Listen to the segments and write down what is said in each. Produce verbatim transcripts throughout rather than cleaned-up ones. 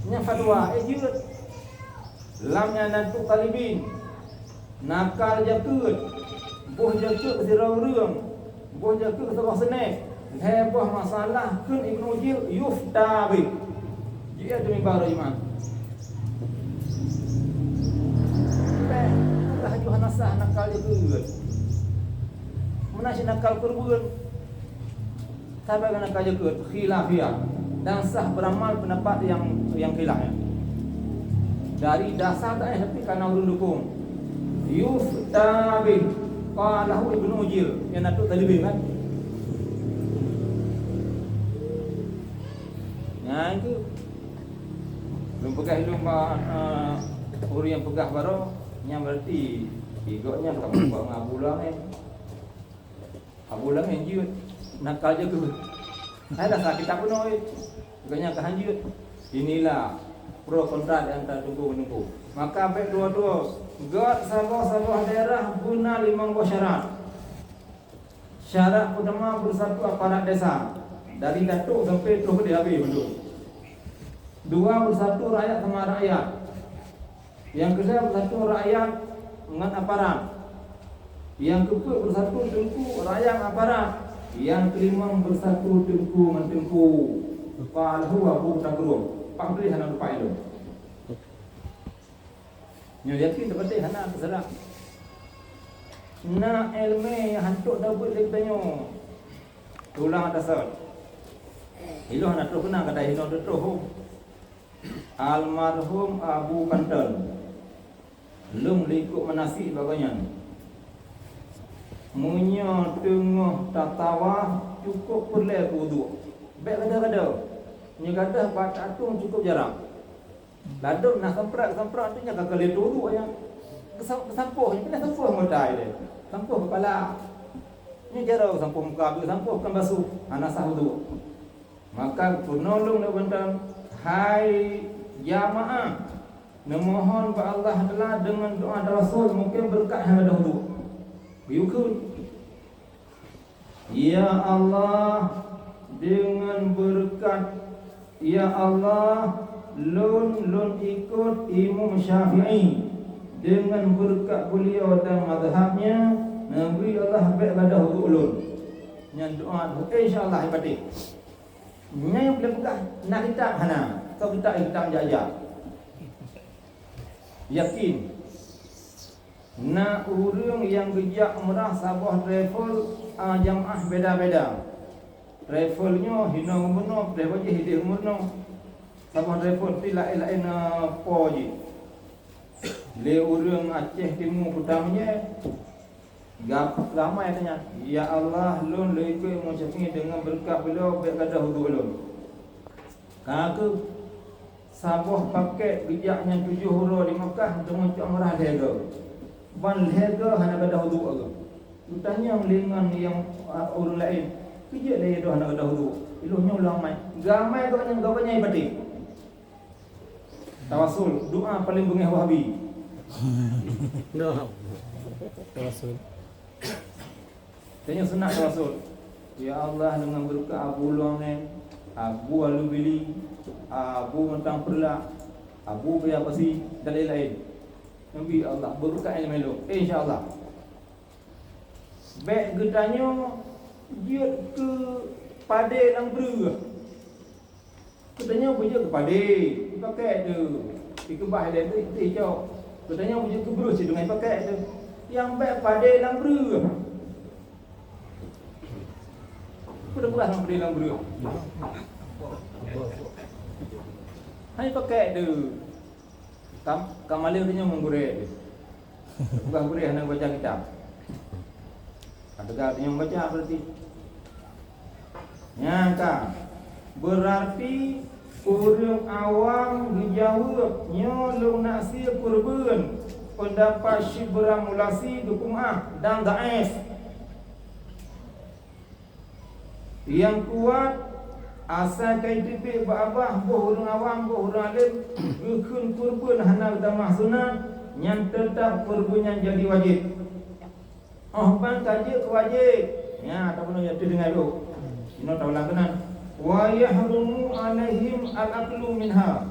Nyan fatwa, eh, jeuet. Lam nyan na tu talibin. Nakal jakeuet. Boh jakeuet sidroe ureuëng. Boh jakeuet sidroe seunek. Lhée boh masalah kheun Ibnu Ujil yufta bih. Jeuet di mimbar Jumat. Beh, laju hana sah nakal jakeuet. Meunan cit nakal keureubeuen. Saban ngon nakal jakeuet khilafiyah dan sah beuramal pendapat yang, yang khilaf, ya. Dari dasar tak eh, tapi karena ureuëng dukung. Yufta bih. Qalahu Ibnu Ujil. Yang na tu tadi bih kan? Nah, itu. Lôn peugah lôn ba, eh, ureuëng nyang peugah baroe, nyan berarti gobnyan ka meukeubah ngon Abu Luwai. Abu Luwai jeuet, nakal jakeuet. Hai rasa kitab bunoe, gobnyan ka han jeuet. Inilah pro kontra di antara teungku-teungku. Maka bék tuwoe-tuwoe, göt saboh-saboh daerah beuna limong boh syarat. Syarat peutama beusatu aparat desa, dari datuk sampai troh keudéh habéh bandum. Dua beusatu rakyat sama rakyat. Nyang keudua beusatu rakyat ngon aparat. Nyang keupeuet beusatu teungku rakyat ngon aparat. Nyang keulimong beusatu teungku ngon teungku. Qalahu Abu Tagrum. Pang tuléh hana lupa ilôn. Nyoe yakin teupeuteh hana teuseurah. Na iéleumé nyang hantom tabeuet lé geutanyoe. Tulang atasan. Ilôn hana troh keuna kata hinoe teutroh. Almarhum Abu Panton. Lôn likot meunasik bak gobnyan. Meunyoe teungoh tatawaf, cukôp peureulée keu uduk. Bék gada-gada. Nyoe gadoh bak tatung cukôp jarang. Ladôm na samprot-samprot tu nyan ka keuleue uduk nyan. Geusam-, geusampôh, nyan peureulée sampôh anggota ilée. Sampôh keupala. Nyoe jaroe geusampôh muka, geusampôh kan basuh, hana sah uduk. Maka geupeurunoe lôn lé Panton, hai jamaah, neumohon bak Allah Taala deungon doa tawassul, mungken beureukat hana gadoh uduk. Geuyue kheun. Ya Allah, deungon beureukat, ya Allah, lôn, lôn ikot Imam Syafi'i. Deungon beureukat beuliau dan mazhabnya, neubri Allah bék gadoh uduk lôn. Nyan doa, insya Allah, hebatih. Nyan nyang peugah na kitab hana, atau kitab, kitab jak-jak. Yakin. Na ureuëng nyang geujak umrah saboh travel, a, jamaah beda-beda. Travel nyoe hinoe geubunoe, travel jih hidéh geubunoe. Saboh travel pih laén-laén, a, po jih. Lé ureuëng Aceh Timu Kuta Menyé, gap-, ramai tanya, "Ya Allah, lôn lôn ikot Imam Syafi'i deungon beureukat beuliau bék gadoh uduk lôn." Ka kheueh. Saboh pakét geujak nyan tujoh uroe di Makkah, teuma cok umrah lhée goe. Ban lhée goe hana gadoh uduk lom. Geutanyong lé ngon nyang, a, ureuëng laén, "Keu jeuet lé droe hana gadoh uduk?" Ilôn nyoe lôn amai. Geuamai gobnyan, gobnyan patéh. Tawasul, doa paléng beungéh Wahabi. Tawasul. Tanyoe sunat tawasul. Ya Allah, deungon beureukat Abu Luwai, Abu Alubili, Abu Mantang Peurlak, Abu Buya Pasi, dan laén-laén. Neubri Allah beureukat iéleumé lôn, insya Allah. Bék geutanyoe jeuet keu padé nyang breueh. Geutanyoe beujeuet keu padé, ipakék teuh. Ikeubah ilée teuh, icok. Geutanyoe beujeuet keu breueh cit deungon ipakék teuh. Nyang bék padé nyang breueh. Peue teupeugah nyang padé nyang breueh? Hai pakék teuh. Kam, ka malée geutanyoe ngon gurée teuh. Bukan gurée hana baca kitab. Ka teuga geutanyoe baca berarti. Nyan ka. Berarti ureuëng awam geujaweueb, "Nyoe lôn nak sie keureubeuen." Peundapat Syekh Ibrahim Mulasi geupeumeu'ah dan dhaif. Nyang kuat, asai ka jiteubiet bak babah boh ureuëng awam, boh ureuëng além, geukheun keureubeuen hana geutamah sunat, nyan teutab keureubeuen nyan jadi wajéb. Óh ban ka jeuet keu wajéb, nyan ataupun nyang teudeungai lôn. Inoe taulang keunan. "Wa yahrumu 'alaihim al-aklu minha."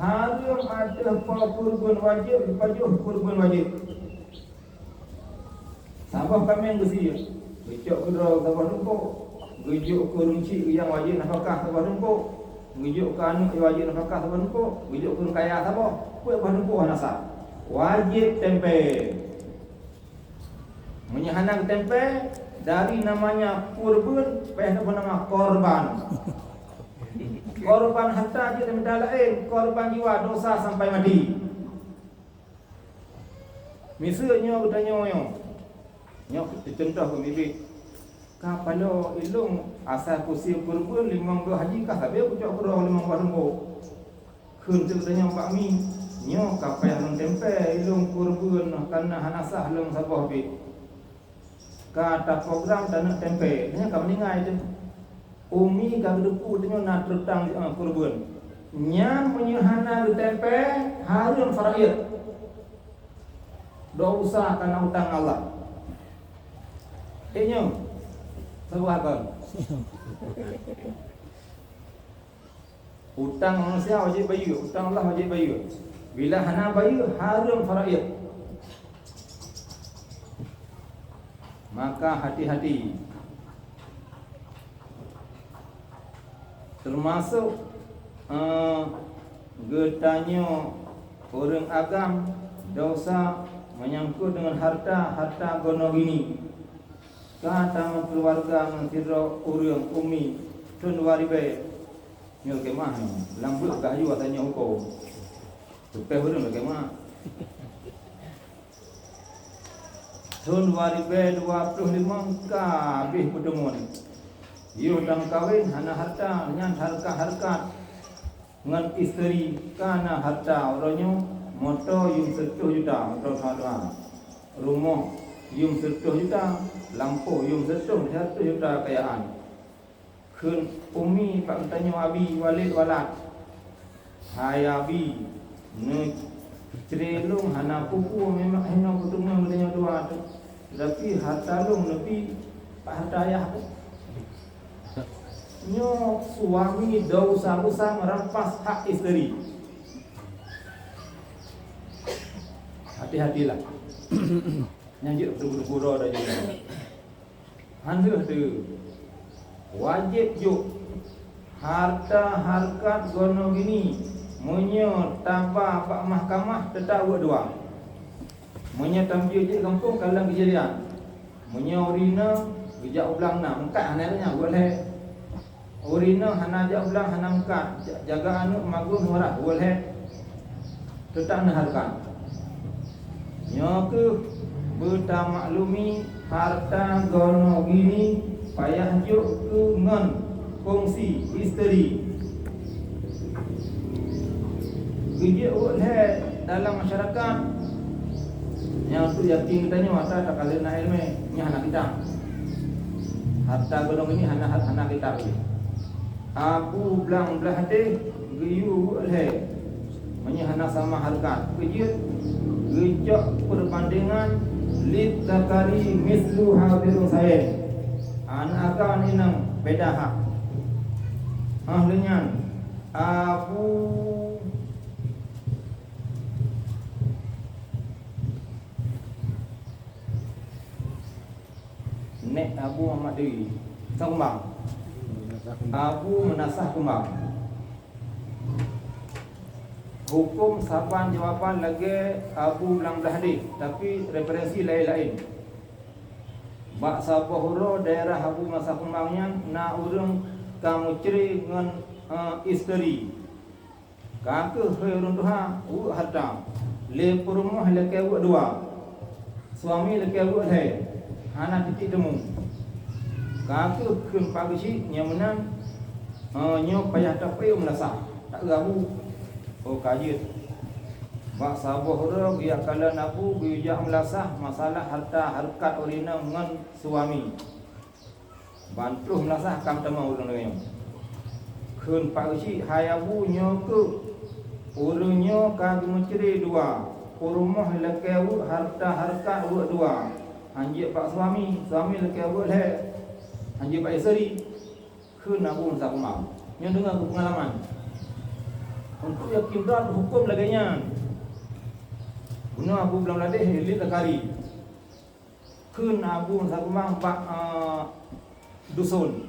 Hareuem ateueh po keureubeuen wajéb jipajoh keureubeuen wajéb. Saboh kaméng geusie, geucok keudroe saboh tumpôk, geujok keu ureueng chik nyang wajéb nafakah saboh tumpôk, geujok keu aneuk nyang wajéb nafakah saboh tumpôk, geujok keu ureueng kaya saboh, peuet boh tumpôk hana sah. Wajéb tempé. Meunyoe hana geutempé, dari namanya keureubeuen, payah geuboh nama korban. Korban harta jeuet mita laén, korban jiwa dosa sampai mati. Miseue nyoe geutanyoe nyoe. Nyoe teucontoh keu mibi. Ka paloe ilong asai kusie keureubeuen limong boh haji ka sabe kucok keudroe limong boh tumpôk. Kheun teuk geutanyoe bak mi, nyoe ka payah lôn tempé ilong keureubeuen karena hana sah lôn saboh bit. Ka taprogram taneuk tempé, nyan ka meuninggai teuh. Umi ka geuteupeue tanyoe na treutang, eh, keureubeuen. Nyan meunyoe hana geutempé, hareuem faraid. Dosa kana utang Allah. Eh, nyoe. Saboh kon. Utang manusia wajéb bayeue, utang Allah wajéb bayeue. Bila hana bayeue, hareuem faraid. Maka hati-hati. Teumasok, eh, geutanyoe ureueng agam dosa menyangkut deungon harta, harta gonoh gini. Ka tameukeuluwarga ngon sidroe ureueng umi thon dua ribèe. Nyoe keumaih nyoe, lam buet ka haju ata nyoe hukôm. Teupeh ureueng keumaih. Thon dua ribèe dua ploh limong ka habéh peuteumuan. Yoh tameukawen hana harta, nyan hareukat-hareukat. Ngon isteri ka na harta uroe nyoe, moto yum sireutoh juta, moto tuha-tuha. Rumoh yum sireutoh juta, lampôh yum sireutoh, sireutoh juta kayaan. Kheun umi bak geutanyoe abi walét walat, "Hai abi, neucre lôn hana peue-peue, memang hinoe peuteumé geutanyoe dua teuh, teutapi harta lôn neubi bak harta ayah." Nyoe suami dosa besar merampas hak isteri. Hati-hatilah. Nyan jeuet gurô-gurô dah jeuet. Han lheueh teuh. Wajéb jok harta hareukat gonoh gini meunyoe taba bak mahkamah teutap weuek dua. Meunyoe tameujeue jeuet gampông kalon keujadian. Meunyoe ureueng inong geujak u blang na, meukat hana nyan, weuek lhèe. Ureueng inong hana jak u blang, hana meukat, ja-, jaga aneuk magun murah, weuek lhèe. Teutap na hareukat. Nyoe kheueh beutamaklumi harta gonoh gini payah jok keu ngon kongsi isteri. Geujeuet weuek lhèe dalam masyarakat nyang untuk yakin geutanyoe atra takalon na ileumèe, nyan hana kitab. Harta gonoh gini hana, hana kitab lé. Abu blang blaih deh geuyue weuek lhèe. Meunyoe hana sama hareukat, geujeuet geucok peurbandengan lidzakari mislu hadzil unshayain. Aneuk agam inong beda hak. Óh lheueh nyan, Abu Nek Abu Muhammad Dewi. Sa kumbang. Abu Meunasah Kumbang. Hukôm saban jawaban lagèe Abu Blang Blaih deh, tapi referensi laén-laén. Bak saboh uroe daerah Abu Meunasah Kumbang nyan na ureueng ka meucre ngon, eh, isteri. Ka kheueh hai ureueng tuha, weuek hareuta. Lé peurumoh lakèe weuek dua. Suami lakèe weuek lhèe. Hana titik temu. Ka kheueh kheun Pak Geuchik nyang meunan, eh, nyoe payah tapeue meulasah. Taeu Abu. Oh, ka jeuet. Bak saboh uroe geujak kalon Abu, geujak meulasah masalah harta hareukat ureueng inong ngon suami. Ban troh meulasah ka meutamong ureueng nyoe. Kheun Pak Geuchik, "Hai Abu, nyoe kheueh ureueng nyoe ka geumeucre dua, peurumoh lakèe weuek, harta hareukat weuek dua. Han jeuet bak suami, suami lakèe weuek lhèe. Han jeuet bak isteri." Kheun Abu Meunasah Kumbang. Nyoe deungoe keu peungalaman. Untuk yakin droe huköm lagée nyan. Bunoe Abu Blang Ladeh, Lid Zakari. Kheun Abu Sakumang bak, eh, dusun.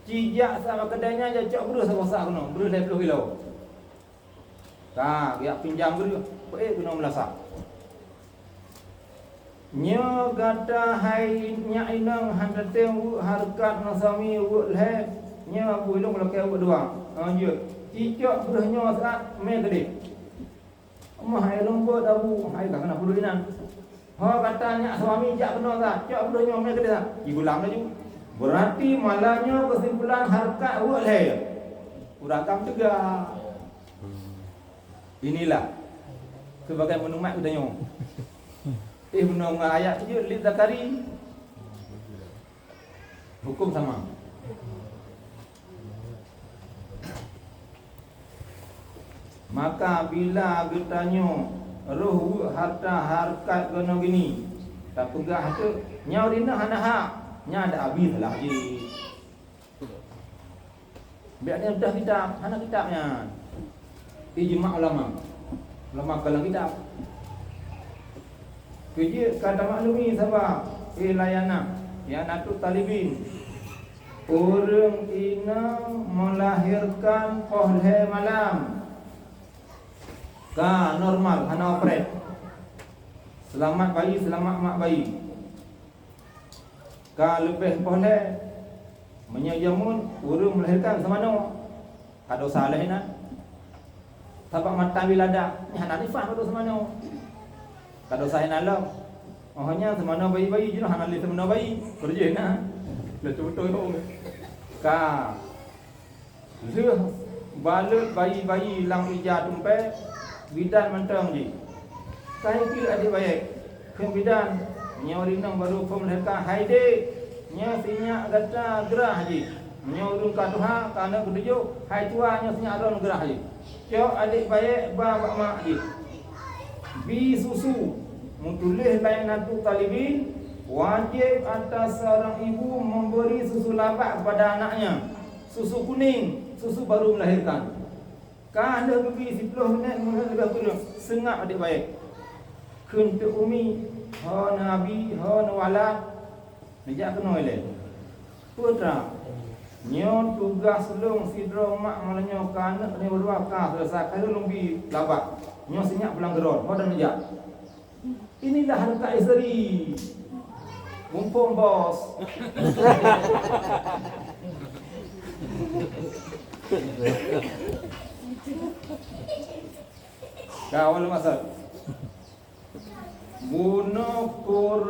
Ci jak sa bak keudai nyan, jak cok breuh saboh sa keunoe, breuh lhée ploh kilo. Ka, jak pinjam breuh, peuék keunoe meulasah. Nyoe gata hai nyak inong hana teuntée weuek hareukat ngon suami weuek lhée, nyoe Abu Ilong lakée weuek dua. Oh, jeuet. Ci cok breuh nyoe seuat mé keudeh. Meuh hai lôn beuet Abu, hai ka keuneuk peuduek inan. Ho gata nyak suami jak keunoe sa, cok breuh nyoe mé keudeh sa. Jigulam laju. Beurati malam nyoe keusimpulan hareukat weuek lhée. Ureueng agam teuga. Inilah sebagai maklumat geutanyoe. Eh, bunoe ngon ayat jeuet, Lid Zakari. Huköm sama. Maka bila geutanyoe roh weuek hareuta hareukat keunoe gini, tapeugah teuk, nyoe rinah hana hak, nyan ada abéh salah jih. Biar nyan dah kitab, hana kitab nyan. Ijma ulama. Ulama kalam kitab. Keujeuet ka tamaklumi sabab, eh, layana, ya natu talibin. Ureueng inong melahirkan poh lhée malam. Ka normal, hana operate. Selamat bayi, selamat mak bayi. Ka leubeh poh lhée, meunyoe jameun ureueng melahirkan seumanoe, ka dosa lé inan. Sabab mata wilada, nyan hana nifas bak seumanoe. Ka dosa inan lom. Oh nyan seumanoe bayi-bayi jinoe hana lé seumanoe bayi. Keureuja inan. Lé beutôi-beutôi. Ka. Lheueh balot bayi-bayi lam ija tumpée, bidan mantong jih. Ka ipiek adék bayée, kheun bidan, nyoe rinong barô phon melahirkan, hai dék, nyoe sinyak gata grah jih. Nyoe ureueng ka tuha, ka aneuk keutujôh, hai tuha nyoe sinyak droen grah jih. Cok adék bayée ba bak mak jih. Bi susu, meutuléh lé natu talibin, wajéb atas seurang ibu memberi susu labak kepada anaknya. Susu kuning, susu baru melahirkan. Ka lheueh geubi siplôh minét meuheuét leubeh kureueng, seungab adék bayée. Kheun teuk umi, ho neuabi, ho neuwalad, neujak keunoe ilée. Peue teuma, nyoe tugaih lôn sidroe mak malam nyoe ka aneuk nyoe dua ka seuleusoe, ka lheueh lôn bi labak. Nyoe sinyak pulang keudroe, ho dan neujak. Inilah harta istri. Mumpung bos. Ka awal masa. Bunoe kur